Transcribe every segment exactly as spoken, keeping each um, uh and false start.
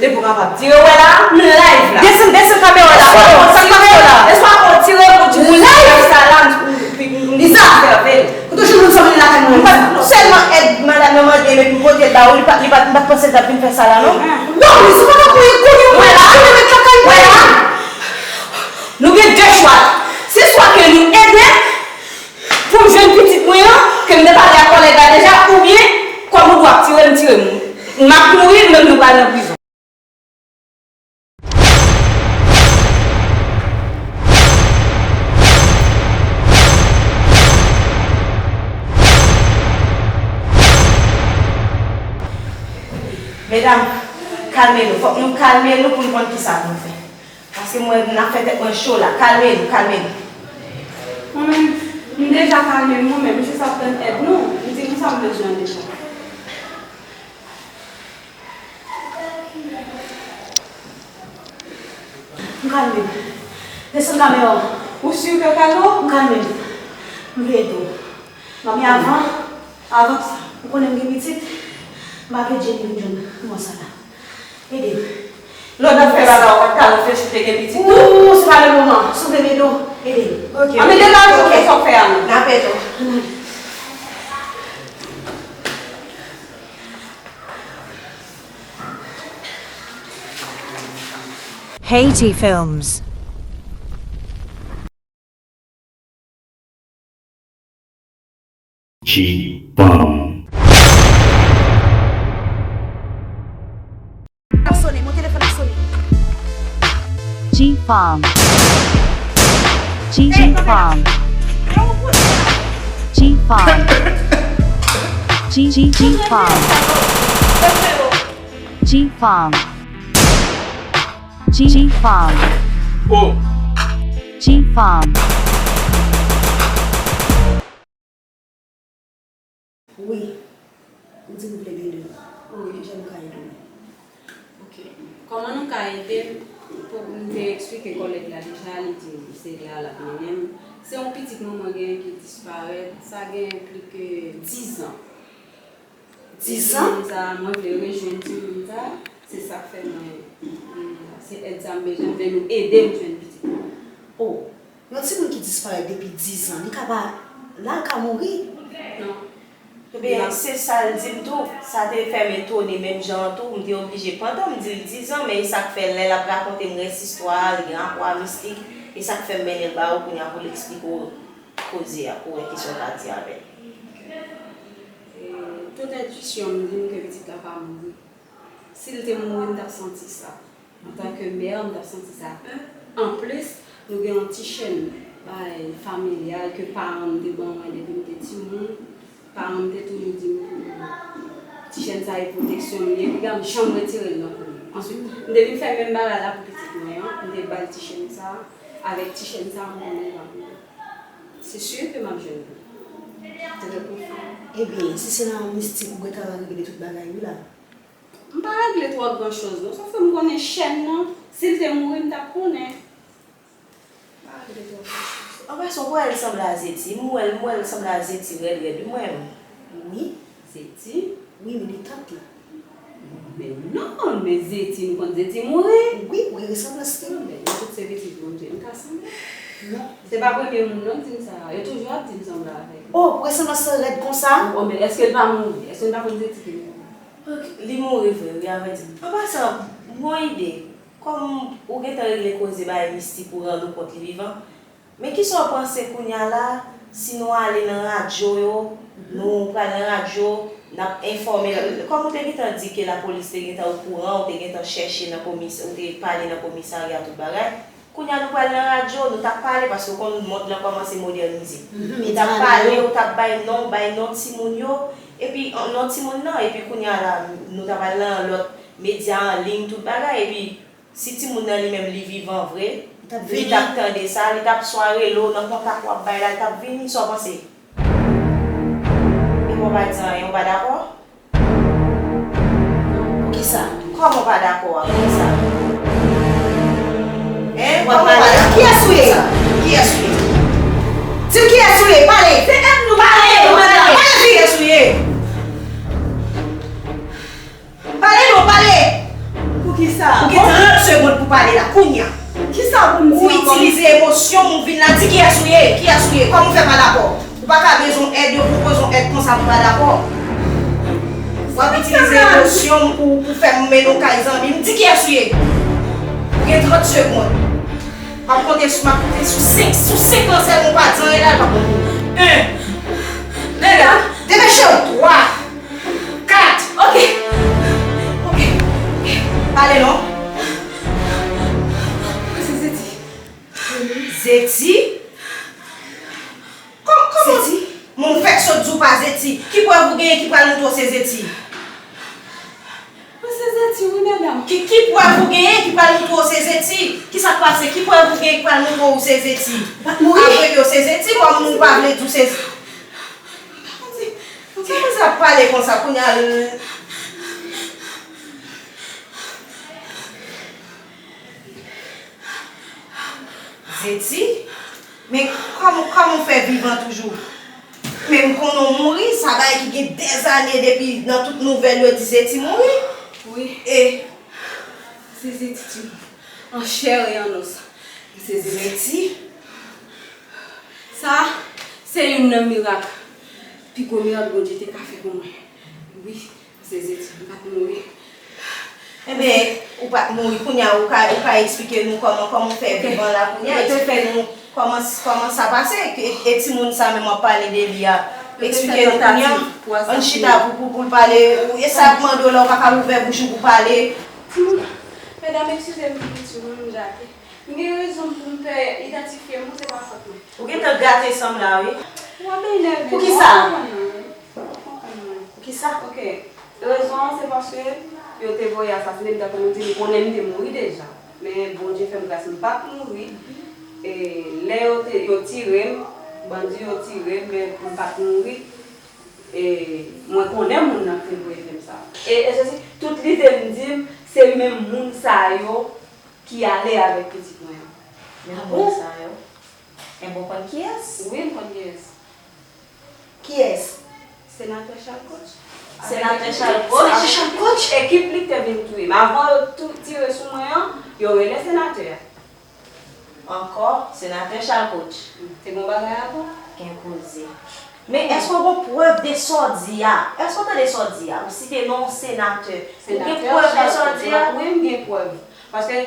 Depi w kapab. Tire w wè la, m live la. Desann, desann kamera la. Sa k pase la? Espa, espa, tire pou di moun live sa la, m, m, m, m, Lisa, m fè apèl. Ou toujou moun sanble lakay mwen. M pa t sèlman èd madanm nan mande, epi m pote l ba ou, li pa, li pa, m pa t panse l t ap vin fè sa la, non. Non, Lisa, pa t ap kouri kounye w wè la, ou met lakay mwen la. Nou gen de chwa. Se swa ke nou ede m pou m jwenn pitit mwen an, ke m te pale ak kòlèg la deja, oubyen kòm ou dwe ap tire m, tire m. M ap mouri, nou menm nou pral nan prizon. Medam, kalme nou. Fòk nou kalme nou pou n konn kisa pou n fè. Paske mwen, n ap fè tèt mwen cho la. Kalme nou, kalme nou. Mwen menm, m deja kalme m, mwen menm, m jis ap tann èd nou. M di nou sa m bezwen an deja. M kalme m. Desann kamera w. Ou si ke w kalme w? M kalme m. M vle ede w. Men avan, avan sa, ou konnen m gen pitit, m pa vle Jenny vin jwenn mò sa la. Ede m. Lè w t ap fè bagay, ou pa t ka reflechi w te gen pitit tou? Ou, se pa le moman. Si w vle m ede w, ede m. Ok. Ann ede l al, ok, sa w fè a non. N ap ede w. Ann ale. Haiti Films. G-Bomb. Ap sone, mon telefòn ap sone. G-Bomb. G-Bomb. G-Bomb. G-Bomb. G-Bomb. Oh. G-Bomb. Wi. Ou di nou vle m ede w. Wi. Jan nou ka ede w? Ok. Kòman nou ka ede m? Pou m te eksplike kòlèg la deja, li di m se la l ap mennen m. Se yon pitit manman genyen ki disparèt, sa gen plis ke dizan. Dizan? Timoun sa, mwen vle rejwenn timoun sa, se sa k fè mwen, mwen la. Se èd sa m bezwen, m vle nou ede m jwenn pitit mwen. Oh, yon timoun ki disparèt depi dizan, li ka pa, la l ka mouri? Non. Ebyen, se sa l di m tou. Sa te fè m etone menm jan an tou. M te oblije, pandan m di l dizan, men e sa k fè lè l ap rakonte m rès istwa a, li gen rapò a mistik, e sa k fè m mennen l ba ou kounye a pou l eksplike w koze a, pou w wè kisa w ka di avè l. E, tout entwisyon m di m ke pitit la pa mouri. Si l te mouri, m t ap santi sa. Antanke mè, m t ap santi sa. Anplis, nou gen yon ti chèn, bay, familyal ke paran m te ban mwen depi m te timoun. Paran m te toujou di m pou ti chèn sa e pwoteksyon m ye, piga m janm retire l nan kou m. Answit, m te vin fè menm bagay la pou pitit mwen an, m te ba l ti chèn sa, avèk ti chèn sa, m konnen l va mouri. Se si ke m ap jwenn li. Trè pwofon. Ebyen, si se nan mistik ou gentan regle tout bagay wi la. M pa regle twò gran choz non, sòf ke m konnen chèn nan, si l te mouri, m t ap konnen. M pa regle twò gran choz. An pasan, ou wè l sanble a Zeti, m wè l, m wè l sanble a Zeti rèd rèd wi mwen. Wi. Zeti? Wi, militant la. Men non, men Zeti, nou konn Zeti mouri. Wi, ou gen resanblans li. Men nou tout se pitit Bondye, nou ka sanble. Non. Se pa premye moun non k di m sa, yo toujou ap di m sanble avè l. Oh, resanblans lan rèd konsa? Oh, men èske l pa mouri? Èske n pa konn Zeti te mouri? Ok, li mouri vre wi, avrèdi. An pasan, m gon ide. Kòm ou gentan regle koze bagay mistik ou rann ou kont li vivan, men kisa w panse kounye a la, si nou ale nan radyo yo, nou pral nan radyo, n ap enfòme, kòm ou te gentan di ke lapolis te gentan okouran, ou te gentan chèche nan komis-, ou te pale nan komisarya, tout bagay, kounye a nou pral nan radyo, nou t ap pale, paske ou konn mond lan kòmanse modènize. Mhm, nou t ap pale, ou t ap bay non, bay non timoun yo, epi, non timoun nan, epi kounye a la, nou ta pral nan lòt medya an liy, tout bagay, epi si timoun nan li menm li vivan vre, li t ap tande sa, li t ap swa rele w nan kontak w ap bay la, li t ap vini, sa w panse? Epi w pa di anyen, w pa dakò? Poukisa? Kòman w pa dakò a? Poukisa? Hein? Kòman w pa dakò? Kiyès ou ye? Kiyès ou ye? Di m kiyès ou ye? Pale! Se èd nou pale! Pale! Pale! Kiyès ou ye? Pale non, pale! Poukisa? Ou gen trant segonn pou pale la, kounye a. Kisa pou m di ankò? Ou itilize emosyon w, ou vin la, di kiyès ou ye, kiyès ou ye, kòman w fè pa dakò? Ou pa ka bezwen èd, yo pwopoze w èd konsa pou pa dakò. W ap itilize emosyon w pou, pou fè m mennen w kay zanmi m, di kiyès ou ye. Ou gen trant segonn. M ap konte sou, m ap konte sou senk, sou senk lan sèlman, ou pa di anyen la, l p ap bon pou ou. En, de, depeche w, twa, kat. Ok. Ok. Pale non. Mwen se Zeti. Zeti? Kòm, kòman? Zeti? Moun fèk sot di w pa Zeti. Ki prèv ou genyen ki pral montre w se Zeti? Mwen se Zeti, wi, medam. Ki, ki prèv ou genyen ki pral montre w se Zeti? Kisa k pase? Ki prèv ou genyen ki pral montre w se Zeti? Ou pa t mouri? Apre yo se Zeti, kòm ou pa vle di w se Zeti. Sa moun sa ap pale konsa kounye a l-, Zeti? Men kòman, kòman w fè vivan toujou? Men m konnen w mouri, sa bagay ki gen dèzane depi nan tout nouvèl yo di Zeti mouri. Wi. E se Zeti, an chè e an os. Se Zeti. Sa, se youn nan mirak, pi gwo mirak Bondye te ka fè pou mwen. Wi, se Zeti, m pa t mouri. Enben, ou pa t mouri, kounye a, ou ka, ou ka eksplike nou kòman, kòman w fè vivan la kounye a, eksplike nou kòman, kòman sa pase, e, e timoun sa menm w ap pale de li a, eksplike nou kounye a. Ann chita pou, pou, pou l pale, ou, e sa ap mande w la, ou pa ka ouvè bouch ou pou pale. Timoun, medam, eskize m, timoun, m gate. M gen rezon pou m pè idantifye m, se pa fòt mwen. Ou gentan gate san m la, wi. W ap enève m, w ap konprann mwen, wi. W ap konprann mwen. Poukisa? Ok. Rezon an se paske yo te voye asasinen m, tankou nou di, m konnen m te mouri deja. Men Bondye fè m gras, m pa t mouri. E lè yo te, yo tire m, bandi yo tire m, men m pa t mouri. E mwen konnen moun nan ki te voye fè m sa. E, e se si, tout lide m di m, se menm moun sa yo ki ale avèk pitit mwen an. Menm moun sa yo? Enben w konn kiyès? Wi, m konn kiyès. Kiyès? Senatè Charles Coach. Senatè Charles Coach? Senatè Charles Coach? Ekip li ki te vin touye m. Avan yo tou tire sou mwen an, yo rele senatè a. Ankò, senatè Charles Coach. Te gon bagay avan? Gen koze. Men èske w gen prèv de sa w di a? Èske w tande sa w di a? Ou site non yon senatè. Ou gen prèv de sa w di a? Wi, m gen prèv. Paske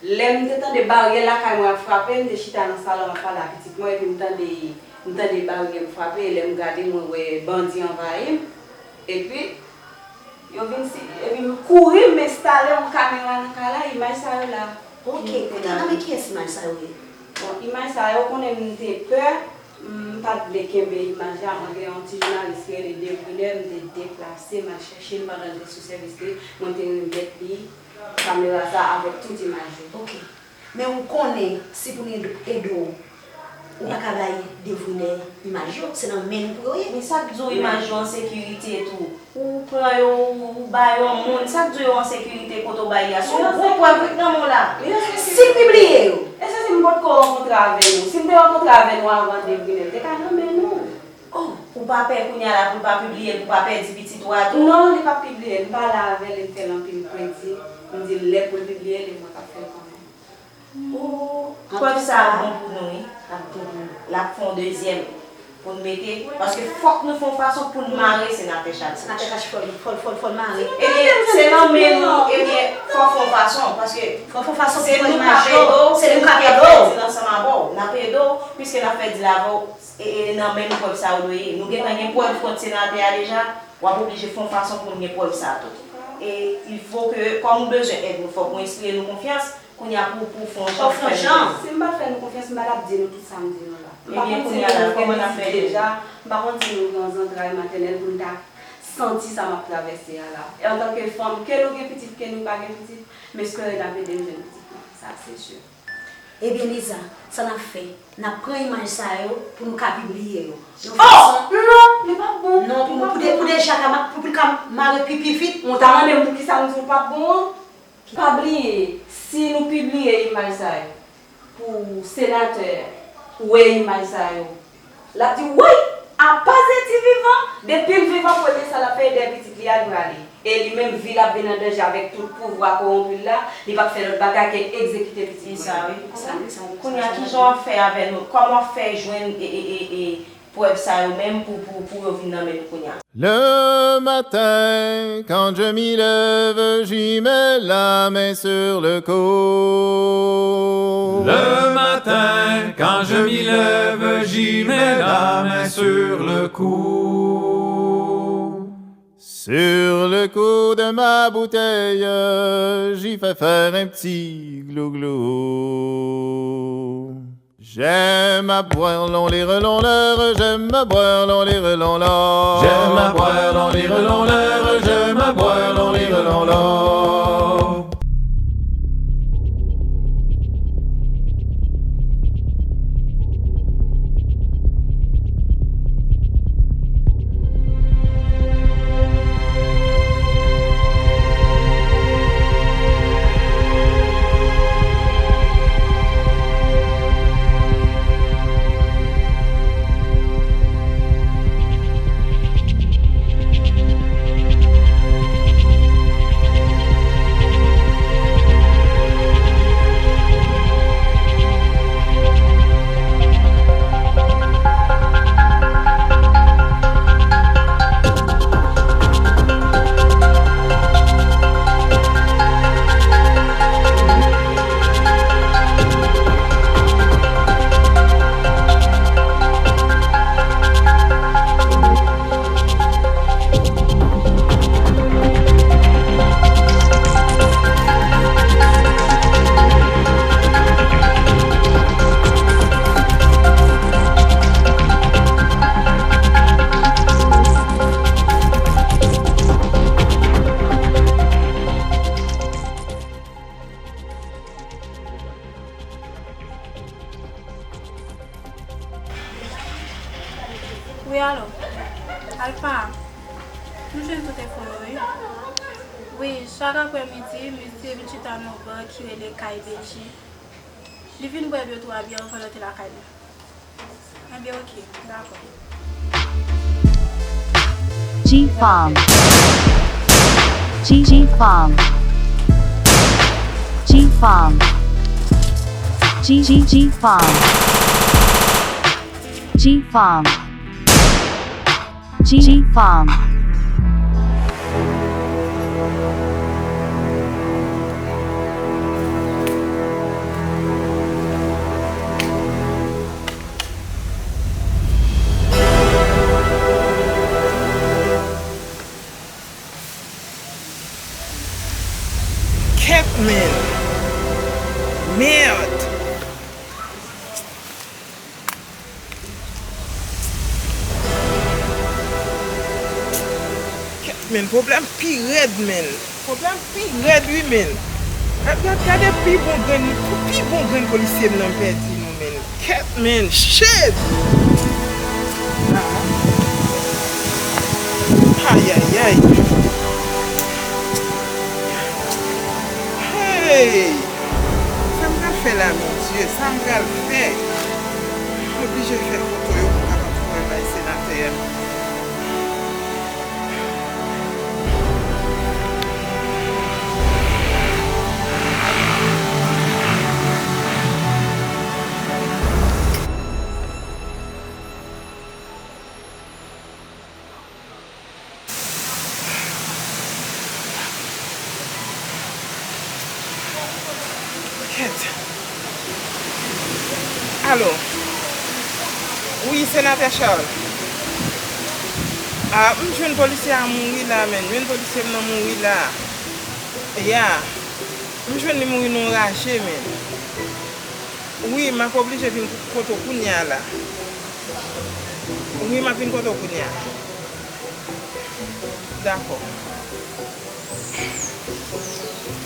lè m te tande baryè lakay mwen ap frape, m te chita nan salon, m ap pale ak pitit mwen, epi m tande, m tande baryè m frape, e lè m gade, mwen wè bandi anvayi m. Epi, yo vin si, epi m kouri, m enstale yon kamera nan kay la, imaj sa yo la. Ok, kounye a la, men kiyès imaj sa yo ye? Bon, imaj sa yo, konnen m te pè, m pa t vle kenbe imaj la, mwen gen yon ti jounalis ki rele Debrunel, m te deplase, m al chèche l pandan l te sou sèvis li, mwen te remèt li kamera sa avèk tout imaj yo. Ok. Men ou konnen, si pou n ed-, ede w, ou pa ka bay Devrine imaj yo, se nan men nou pou yo ye. Men sa k di w imaj yo an sekirite tou? Ou pran yo, ou, ou ba yo yon moun, sa k di w yo an sekirite kote w bay a? Se yon gwo prèv wi k nan men w la. Si l pibliye yo? E se si m potko rankontre avè nou. Si m te rankontre avè nou avan Devrine, l te ka nan men nou. Oh, ou pa pè kounye a la pou l pa pibliye l, pou w pa pèdi pitit ou a tou? Non, li p ap pibliye l. M pale avè l, m fè l anpil kredi. M di l lè pou l pibliye l, e mwen k ap fè l konnen. Oh, prèv sa ap bon pou nou, wi. L ap bon pou nou. L ap fè yon dezyèm pou n mete, paske fòk nou fè yon fason pou n mare senatè Charles. Senatè Charles fò l, fò l, fò l, fò l mare. Ebyen, se nan men nou, ebyen, fò fè yon fason, paske se nou k ap ede w, se nou k ap ede w. N ap ede w, piske n ap fè dil avè w, e, e nan men nou prèv sa yo dwe ye. Nou gentan gen prèv kont senatè a deja, w ap oblije fè yon fason pou n gen prèv sa tou. E il faut que, kòm ou bezwen èd nou, fòk ou enspire nou konfyans, kounye a pou, pou w fè yon jan. Fòk fè yon jan. Si m pa t fè nou konfyans, m pa t ap di nou tout sa m di nou la. M pa konn si nou gen pitit deja, m pa konn si nou gen yon zantray matènèl pou n ta santi sa m ap travèse a la. E antanke fanm, ke nou gen pitit, ke nou pa gen pitit, m espere n ap ede n jwenn pitit nou. Sa se si. Ebyen Liza, sa n ap fè? N ap pran imaj sa yo pou nou ka pibliye yo. Yon fason. Oh! Non, li p ap bon. Non, pou, pou de, pou deja ka ma-, pou, pou l ka mare pi, pi vit. Ou ta mande m poukisa m di w l p ap bon an? Pa bliye, si nou pibliye imaj sa yo pou senatè wè imaj sa yo, l ap di, woy! Apa Zeti vivan? Depi l vivan, premye sa l ap fè, e dèyè pitit li a, l prale. E li menm, vi l ap vin an danje avèk tout pouvwa kowonpi l la, li p ap fè lòt bagay ke egzekite pitit mwen. Se sa, wi. Sa, sa, sa, kounye a, kijan w ap fè avè nou? Kòman w ap fè jwenn, e, e, e, e, prèv sa yo menm pou, pou, pou yo vin nan men nou kounye a? Le matin, quand je m'y lève, j'y mets la main sur le cou. Le matin, quand je m'y lève, j'y mets la main sur le cou. Sur le cou de ma bouteille, j'y fais faire un petit glouglou. J'aime à boire l'on lire l'on l'heure, j'aime à boire l'on lire l'on l'heure. J'aime à boire l'on lire l'on l'heure, j'aime à boire l'on lire l'on l'heure. Wi, alo. Alpha, m jwenn tout enfo yo, wi. Wi, chak aprèmidi, misye vin chita nan yon ba ki rele Kay Beji. Li vin bwè de twa byè anvan l antre lakay li. Enben, oke, dakò. G-Fam. G-Fam. G-Fam. G-G-G-Fam. G-Fam. G-Fam. Kèt, men! Mèd! Kèt, men, pwoblèm pi rèd, men. Pwoblèm pi rèd, wi, men. Gad, gad, gade pi bon grenn, pi bon grenn polisye m nan pèdi nou, men. Kèt, men, shit! Ayayay. Hey! Sa m pral fè la, Bondye? Sa m pral fè? M oblije fè foto yo pou m kapab voye bay senatè a. Kèt. Alo. Wi, Senatè Charles. A, m jwenn polisye a mouri la, men. M jwenn polisye m nan mouri la. Ya. M jwenn li mouri nan yon raje, men. Wi, m ap oblije vin kote w kounye a la. Wi, m ap vin kote w kounye a. Dakò.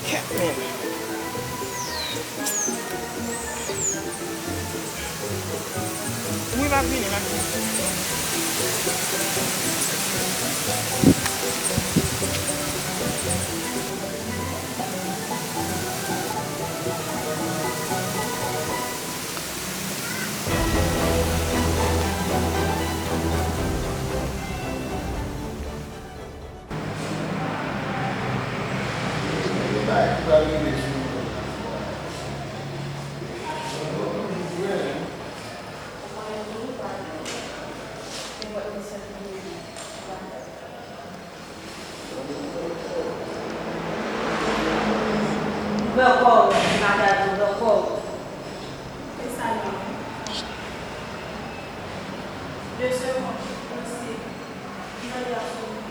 Kèt, men. Wi, m ap vini, m ap vini. Ki pral rive sou nou? Ouvè kò w, senatè a di ouvè kò w. Se sa li ye. De seconde, mesye. Li mande a sou nou.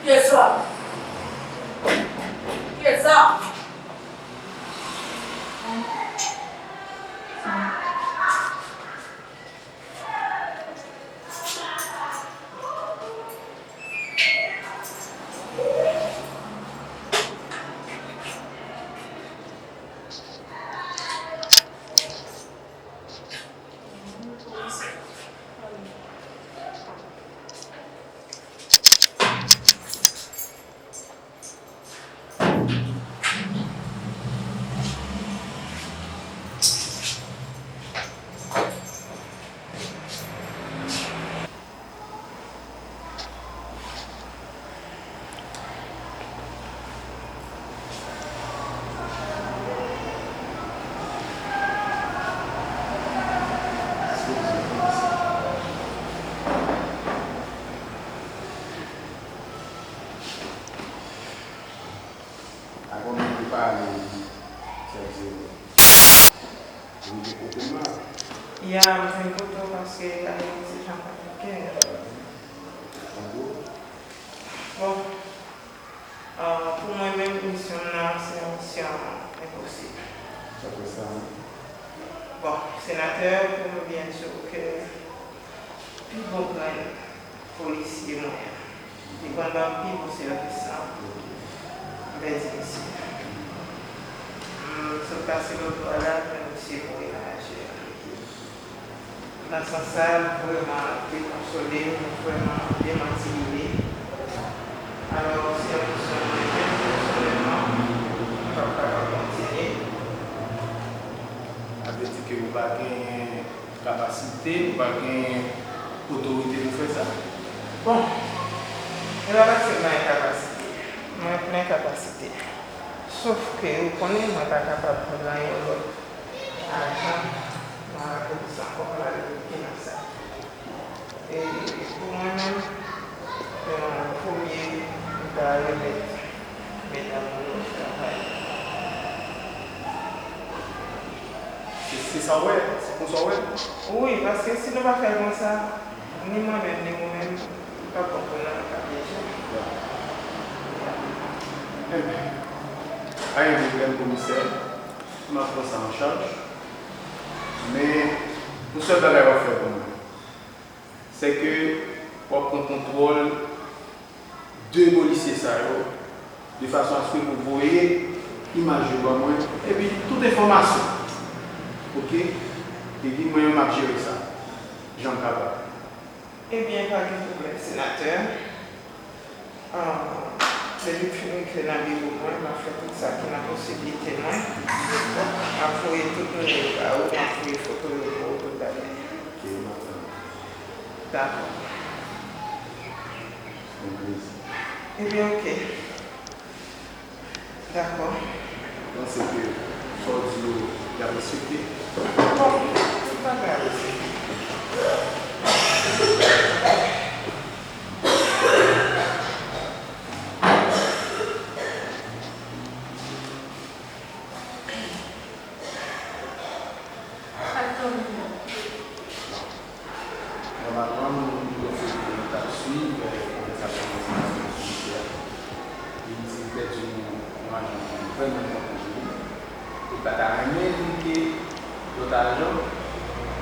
Kiyès sa? Kiyès sa? Avan m te pale, sèl se rive kote m la. Ya, m vin kote w paske Ayiti jan pa gen kè. Tankou? Bon, ah, pou mwen menm, misyon m nan, se yon misyon enposib. Sa fè sa, wi. Bon, senatè, pou m byen di w ke pi bon grenn polisye mwen an, li konn ban m pi bon sèvis lan, m pèdi misye. M sot pase lòtbò a la, men misye mouri nan laje a. Nan sans sa, l vrèman dekonsole m, vrèman demantible. Alò, se yon kesyon mwen menm pèsonèlman, m p ap kapab kontinye. Sa vle di ke ou pa genyen kapasite, ou pa gen otorite pou fè sa? Bon, e pa paske m pa gen kapasite. Mwen plen kapasite. Sof ke ou konnen mwen pa kapab pran yon lòt ajan nan lapolis ankò pou l al implike nan sa. E pou mwen menm, se yon premye m ta remèt medam yo travay. Se, se sa w wè? Se konsa w wè? Wi, paske si nou pa fè l konsa, ni mwen menm, ni ou menm, nou p ap konprann nan k ap deja. Enben, pa gen pwoblèm, komisè. M ap pran sa an chaj. Men, yon sèl bagay w ap fè pou mwen, se ke w ap pran kontwòl de polisye sa yo, de fason aske pou voye imaj yo ban mwen, epi tout enfòmasyon. Oke? Epi mwen menm m ap jere sa, jan m kapab. Ebyen, pa gen pwoblèm, senatè. Ah, depi m fin rive nan biwo mwen, m ap fè tout sa ki nan posiblite mwen. M ap voye tout nouvèl ba ou, m ap voye foto yo pou ou tout bagay. Oke, m ap tann. Dakò. Se yon plezi. Ebyen, oke. Dakò. Ou panse ke sa w di yo, y ap respekte? Bon, tout bagay ap respekte. Nòmalman, nou, nou te, nou t ap swiv, eh, konvèsasyon ansanm avèk komisè a. Li di l pèdi yon, yon ajan ki vrèman enpòtan pou li. Li pa ta renmen enplike lòt ajan,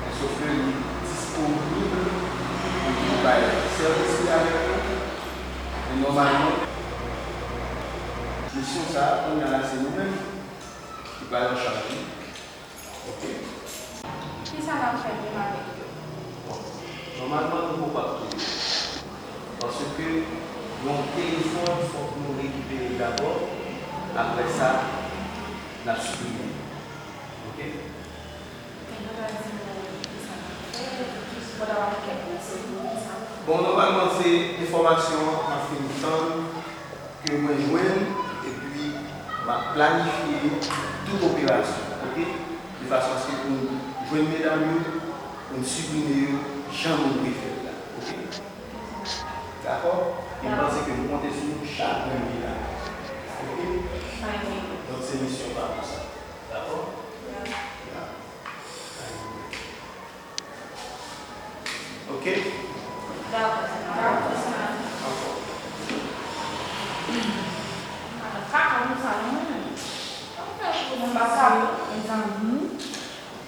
men sof ke li disponib pou li bay sèvis li avèk nou. Men nòmalman, misyon sa a, kounye a la, se nou menm ki pral an chaj li. Oke. Kisa n ap fè menm avèk yo? Bon, nòmalman, nou poko ap touye. Paske yon telefòn, fòk nou rekipere l dabò. Apre sa, n ap siprime yo. Oke? Bon, nòmalman, se enfòmasyon an m ap fin tann ke mwen jwenn, epi m ap planifye tout operasyon, oke? De fason aske pou n jwenn medam yo, pou n siprime yo jan nou dwe fè l la, oke? Dakò? E m panse ke m konte sou nou chak grenn ki la. Oke? Donk, se misyon pa nou sa. Dakò? Ya. Oke? Dakò. Ankò.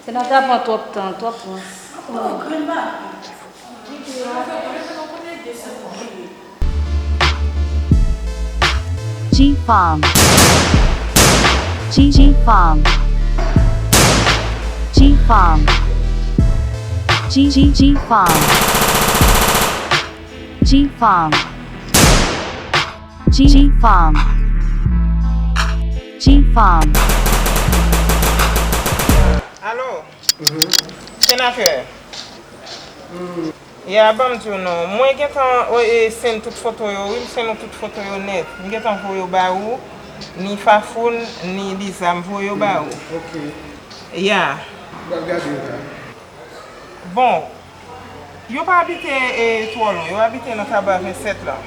Se nan ta pran twòp tan, twòp pran. G-Fam. G-Fam. G-Fam. G-G-G-Fam. G-Fam. G-Fam. G-Fam. Alo, senatè. Ya, ban m di w non. Mwen gentan, o, e, send tout foto yo, wi, m send ou tout foto yo nèt. M gentan voye yo ba ou, ni Fafoun, ni Liza, m voye yo ba ou. Ok. Ya. M ap gade yo la. Bon, yo pa abite, e, twò lwen, yo abite nan Taba vennsèt la.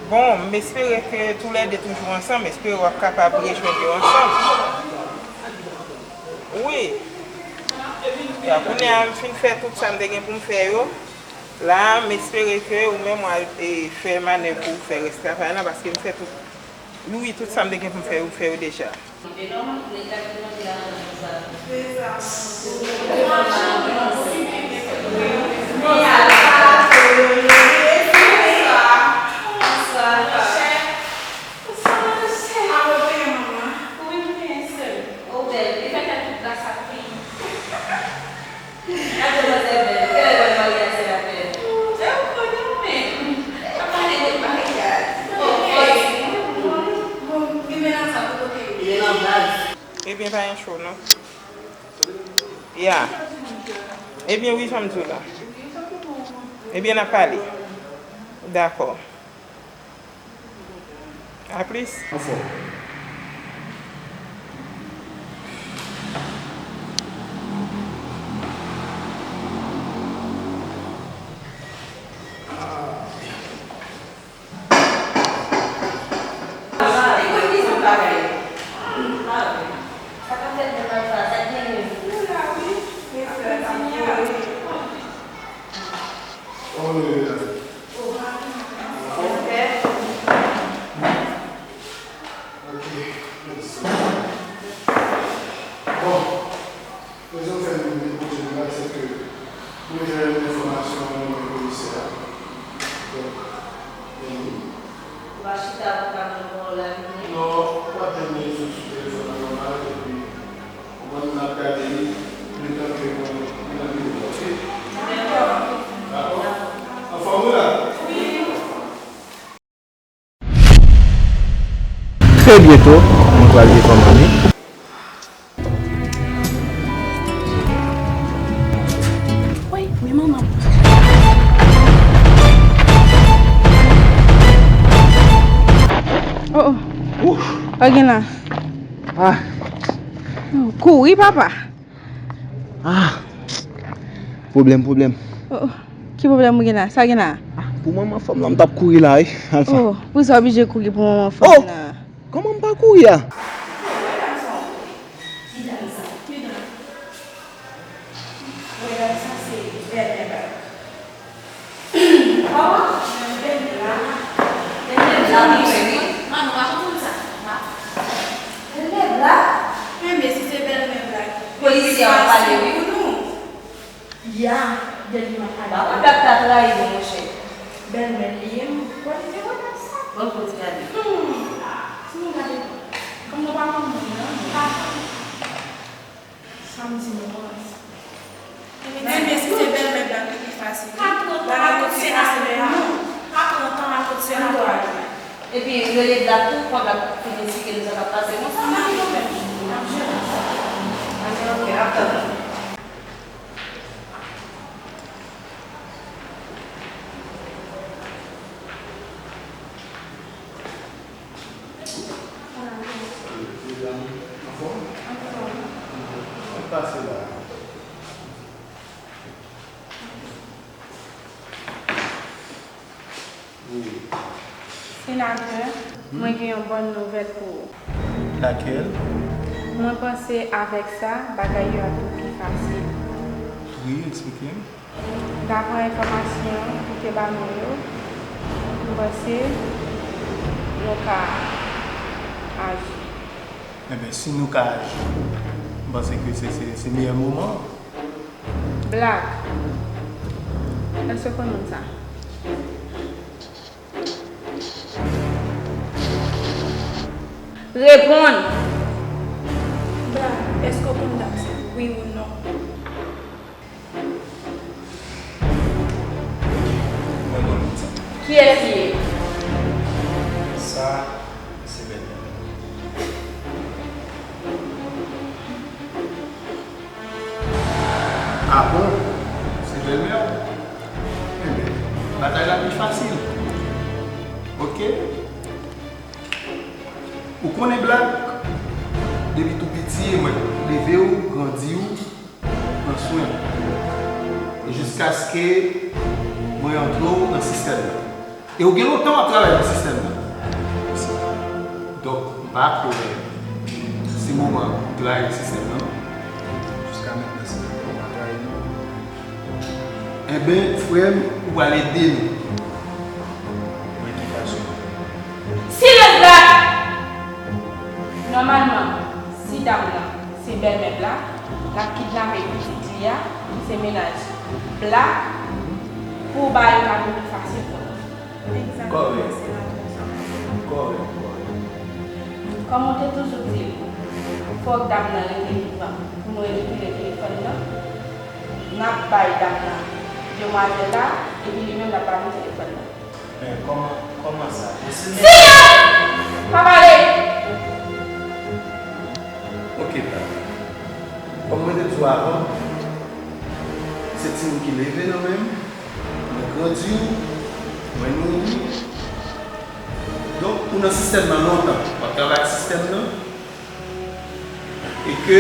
Bon, m espere ke toulède toujou ansanm, m espere w ap kapab rejwenn yo ansanm. Wi. Ya, kounye a, m fin fè tout sa m te gen pou m fè yo. La, m espere ke ou menm w al, e, fè manèv pou w fè rès travay la, paske m fè tout, wi, tout sa m te gen pou m fè, ou fè yo deja. Gade manzè bèl, genlè wè maryaj senatè. Ou konn ou menm. Ap pale de maryaj. Bon, bon, li menm nan sa pou kote yo. Li nan baz. Ebyen, pa gen cho, non. Ya. Ebyen, wi, sa m di w la. Ebyen, n ap pale. Dakò. A plis. Anfòm. Ok, mèsi. Bon, rezon k fè m depoze nou la, se ke mwen jwenn enfòmasyon nan men komisè a. Donk, men li. Ou pa chita pou w pa nan pawòl la vini? Non, ou p ap jwenn li sou, sou telefòn nan nòmal, epi ou konn n ap gade li, letan ke mwen, mwen nan biwo a, oke? Dakò. Dakò? Anfòm ou la? Wi. Trè byento, mwen pral gen kòm zanmi. Woy, men manman. Oh, oh. Ouf. Sa gen la? Ah. Oh, kouri, papa. Ah! Pwoblèm, pwoblèm. Oh, oh. Ki pwoblèm ou gen la? Sa gen la? Ah, pou manman fanm nan, m t ap kouri la, wi, Alfa. Oh, pou sa w oblije kouri pou manman fanm nan? Oh! Kòman m pa kouri a? Mwen menm bèlmè la. Bèlmè blag. Bèlmè blag, wi. Manman pa konprann sa. Bèlmè blag? Men, men si se bèlmè blag. Polisye a pale, wi. Ya, bèlmè a pale. Papa blag ta trayi nou, monchè. Bèlmè li ye, m, polisye konn sa. Bon, pou ti gade. Hmm. Si nou gade, kòm nou pa konn moun nan, nou pa konn. Sa m di nou kòmanse. Men, men si se bèlmè blag ki pi fasil. Pa pran tan a kot senatè a. Pa pran tan a kot senatè a. Epi rele Black tou, fò Black fin esplike nou sa k ap pase konsa. N ap jere sa. N ap jere sa. Anben, oke, n ap tann. Medam, anfòm? Anfòm. Sa k pase la? Wi. Senatè, mwen gen yon bòn nouvèl pou ou. Lakèl? Mwen panse avèk sa, bagay yo ap vin pi fasil. Wi, eksplike m. Daprè enfòmasyon ou te ba mwen yo, m panse nou ka aji. Enben, si nou ka aji, m panse ke se, se, se meyè moman an. Black, èske w konn moun sa? Reponn! Black, èske w konn dam sa? Wi ou non? Mwen konn moun sa. Kiyès li ye? Sa, se bèlmè m. Ah bon? Se bèlmè w? Enben, batay la pi fasil. Oke? Ou konnen Black, depi tou piti, mwen leve w, grandi w, pran swen w. Jiskaske mwen antre w nan sistèm nan. E ou gen lontan w ap travay pou sistèm nan. Donk, m pa kwè se moman pou w trayi sistèm nan. Jiska mentnan, sistèm nan pa trayi nou. Enben, frè m, ou pral ede nou. Mwen ki pa sou. Silans, Black! Nòmalman, si dam nan se bèlmè Black, l ap kidnape pitit li a, ki se mennaj Black, pou bagay yo ka vin pi fasil pou nou. Egzakteman, senatè Samson. Kòrèk, kòrèk. Kòm ou te toujou di l, fòk dam nan rete vivan pou nou rekipere telefòn nan. N ap bay dam nan demwazèl la, epi li menm l ap ba nou telefòn nan. Men kòman, kòman sa posib? Silans! Pa pale! Oke, pa. Kòm mwen te di w avan, se timoun ki leve nan men m, mwen grandi w, mwen nouri w. Donk, ou nan sistèm nan lontan, w ap travay ak sistèm nan. E ke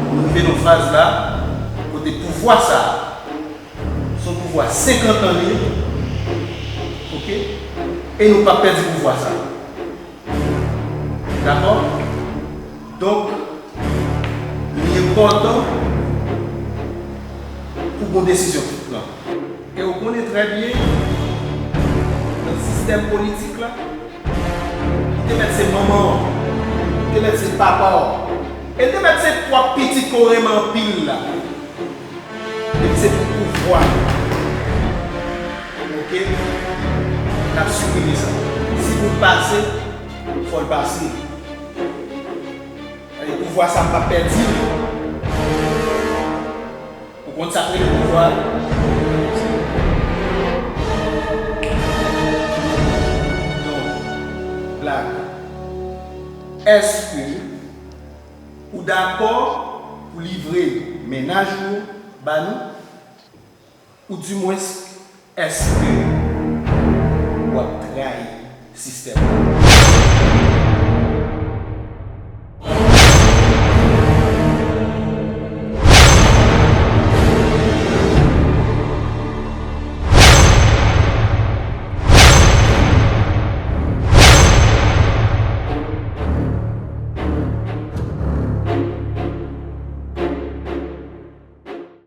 nou rive nan faz la, kote pouvwa sa a, se yon pouvwa senkant an li ye, oke? E nou p ap pèdi pouvwa sa a. Dakò? Donk, li enpòtan pou gon desizyon ki pran. E ou konnen trè byen, nan sistèm politik la, li te mèt se manman w, li te mèt se papa w, e li te mèt se twòp pitit ke w renmen anpil la. Epi se pou pouvwa. Oke? N ap siprime sa. Si pou l pase, fò l pase. E pouvwa sa m p ap pèdi l. Ou konn sa k rele pouvwa? Donk, Black, èske ou dakò pou livre mennaj ou yo ba nou? Oudimwens, èske w ap trayi sistèm nan?